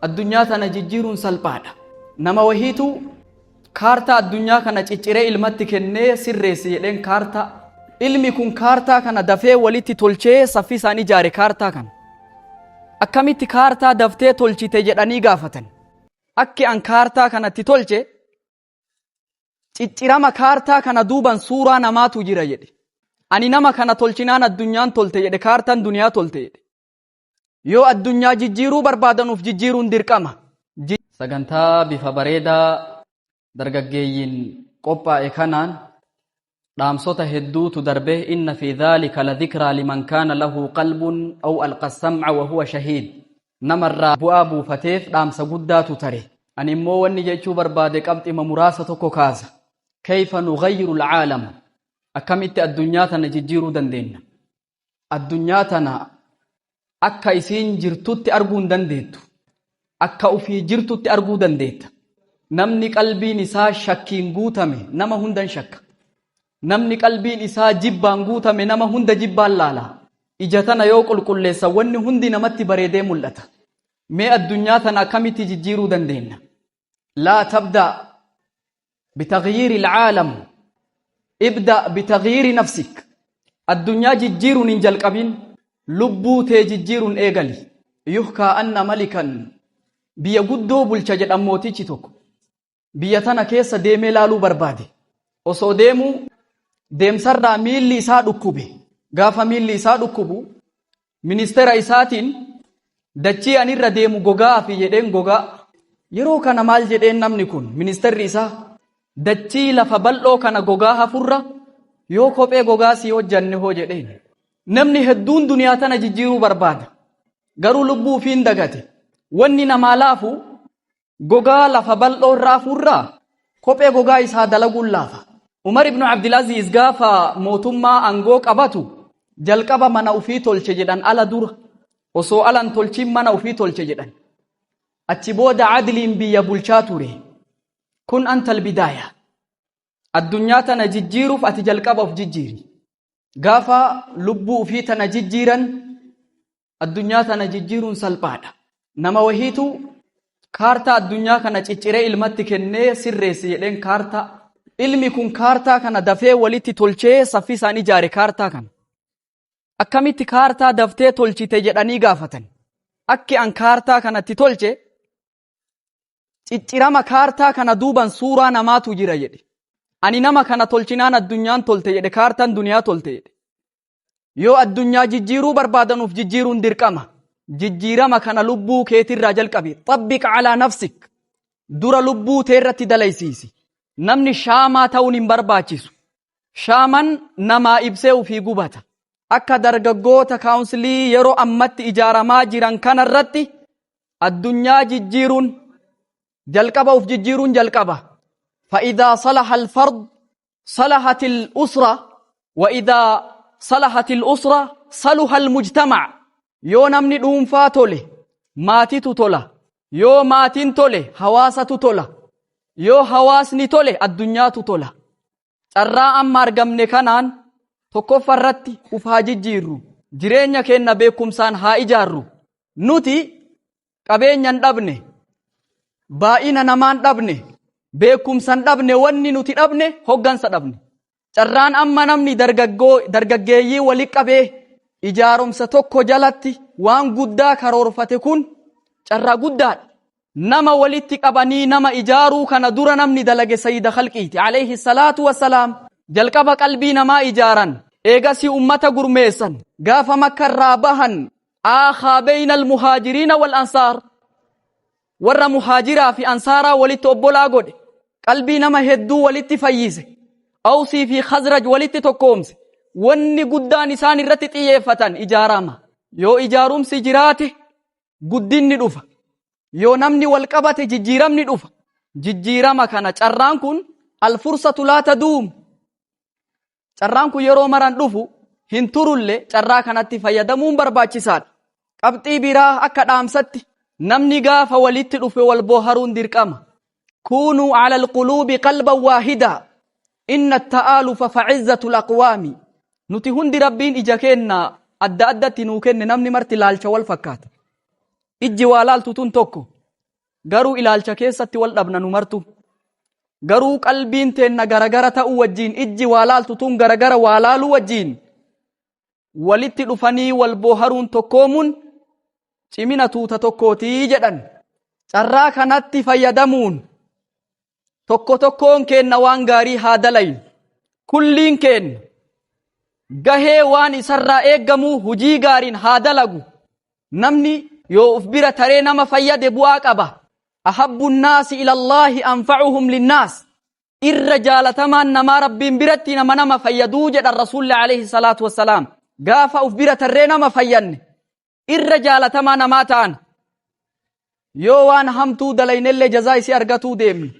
Addunyaa tana jijjiiruun salphaadha. Nama wahiitu kaartaa addunyaa kana cicciree ilmatti kennee sirreessi jedheen kaartaa. Ilmi kun kaartaa kana dafee walitti tolchee saffisaan ijaare kaartaa kana. Akkamitti kaartaa daftee tolchite jedhanii gaafatan. Akki an kaartaa kanatti tolche ciccirama kaartaa kana duuban suuraa namaatu jira jedhe. Ani nama kana tolchinaan addunyaan tolte jedhe, kaartaan duniyaa tolte jedhe. Yoo addunyaa jijjiiruu barbaadanuuf jijjiiruun dirqama. Sagantaa bifa bareedaa dargaggeeyyiin qophaa'e kanaan dhaamsota hedduutu darbe. Inna fi dhaalika la dhikraa liman kaana lahu qalbun aw alqa sam'a wa huwa shahiid. Namarraa bu'aa buufateef dhaamsa guddaatu tare. Ani immoo wanni jechuu barbaade qabxima muraasa tokko kaasa. Kayfa nughayyiru alcaalam? Akkamitti addunyaa tana jijjiiruu dandeenya? Addunyaa tana akka isiin jirtutti arguu hin dandeettu. Akka ufii jirtutti arguu dandeetta. Namni qalbiin isaa shakkiin guutame nama hundan shakka. Namni qalbiin isaa jibbaan guutame nama hunda jibbaan laala. Ija tana yoo qulqulleessan wanni hundi namatti bareedee mul'ata. Mee addunyaa tana akkamitti jijjiiruu dandeenya? Laa tabda bitagyiiri alcaalam, ibda bitagyiiri nafsik. Addunyaa jijjiiruun hin jalqabin, lubbuu tee jijjiiruun eegali. Yuhkaa anna malikan, biyya guddoo bulcha jedhan mootichi tokko biyya tana keessa deemee laaluu barbaade. Osoo deemuu deemsarraa miilli isaa dhukkube. Gaafa miilli isaa dhukkubu ministeera isaatiin, "Dachii ani irra deemu gogaa fi," jedheen, "gogaa." Yeroo kana maal jedheen namni kun, ministeerri isaa? "Dachii lafa bal'oo kana gogaa hafurra yoo kophee gogaa sii hojjanne hoo?" jedheen. Namni hedduun duniyaa tana jijjiiruu barbaada, garuu lubbuu ofiin dagate. Wanni namaa laafu gogaa lafa bal'oo irraa hafuurraa kophee gogaa isaa dalaguun laafa. Umar ibn Abdulaziz gaafa mootummaa aangoo qabatu jalqaba mana ufii tolche jedhan. Ala dura osoo alan tolchiin mana ufii tolche jedhan. Achi booda adliin biyya bulchaa ture. Kun antal bidaaya. Addunyaa tana jijjiiruuf ati jalqaba of jijjiiri. Gaafa lubbuu ufii tana jijjiiran addunyaa tana jijjiiruun salphaadha. Nama wahiitu kaartaa addunyaa kana cicciree ilmatti kennee sirreessi jedheen kaartaa. Ilmi kun kaartaa kana dafee walitti tolchee saffisaan ijaare kaartaa kana. Akkamitti kaartaa daftee tolchite jedhanii gaafatan. Akki an kaartaa kanatti tolche ciccirama kaartaa kana duuban suuraa namaatu jira jedhe. Ani nama kana tolchinaan addunyaan tolte jedhe, kaartaan duniyaa tolte jedhe. Yoo addunyaa jijjiiruu barbaadanuuf jijjiiruun dirqama. Jijjiirama kana lubbuu keetirraa jalqabi. Xabbiq calaa nafsik. Dura lubbuu teerratti dalaysiisi. Namni shaamaa ta'uun hin barbaachisu. Shaaman namaa ibsee ufii gubata. Akka dargaggoota kaawunsilii yeroo ammatti ijaaramaa jiran kanarratti addunyaa jijjiiruun jalqaba uf jijjiiruun jalqaba. فإذا صلح الفرد صلحت الأسرة، وإذا صلحت الأسرة صلح المجتمع. Yoo namni dhuunfaa tole maatitu tola, yoo maatiin tole hawaasatu tola, yoo hawaasni tole addunyaatu tola. Carraa amma argamne kanaan tokkoffa irratti uf haa jijjiirru, jireenya keenna beekumsaan haa ijaarru. Nuti qabeenyan dhabne, baay'ina namaan dhabne, beekumsan dhabne. Wanni nuti dhabne hoggansa dhabne. Carraan amma namni dargaggeeyyii wali qabee ijaaromsa tokko jalatti waan guddaa karoorfate kun carraa guddaadha. Nama walitti qabanii nama ijaaruu kana dura namni dalage sayyida khalqiiti alayhi salaatu wassalaam. Jalqaba qalbii namaa ijaaran, eegasii ummata gurmeessan. Gaafa Makkarraa bahan aakhaa bayna almuhaajiriina wal ansaar, warra muhaajiraa fi ansaaraa walitti obbolaa godhe, qalbii nama hedduu walitti fayyise, Awsii fi Khazraj walitti tokkoomse. Wanni guddaan isaan irratti xiyyeeffatan ijaarama. Yoo ijaarumsi jiraate guddinni dhufa. Yoo namni wal qabate jijjiiramni dhufa. Jijjiirama kana carraan kun alfursatu laa taduum. Carraan kun yeroo maran dhufu hin turulle, carraa kanatti fayyadamuun barbaachisaadha. Qabxii biraa akka dhaamsatti, namni gaafa walitti dhufe wal booharuun dirqama. Kuunuu ala alquluubi qalban waahidaa, inna atta'aalufa facizzatu aqwaami. Nuti hundi Rabbiin ija keenna adda addatti nuu kenne. Namni marti laalcha wal fakkaata. Ijji waa laaltu tun tokko. Garuu ilaalcha keessatti wal dhabna nu martu. Garuu qalbiin teenna garagara ta'uu wajjiin ijji waa laaltu tun garagara waa laaluu wajjiin walitti dhufanii wal booharuun tokkoomuun cimina tuuta tokkootii jedhan. Carraa kanatti fayyadamuun tokko tokkoon keenna waan gaarii haa dalaynu. Kulliin keenna gahee waan isarraa eeggamu hujii gaariin haa dalagu. Namni yoo uf bira taree nama fayyade bu'aa qaba. Ahabbu nnaasi ilallaahi anfa'uhum linnaas. Irra jaalatamaan namaa Rabbiin biratti nama nama fayyaduu jedhan Rasuulli alayhi salaatu wassalaam. Gaafa uf bira tarree nama fayyanne irra jaalatamaa namaa ta'an. Yoo waan hamtuu dalaynellee jazaa isii argatuu deemne.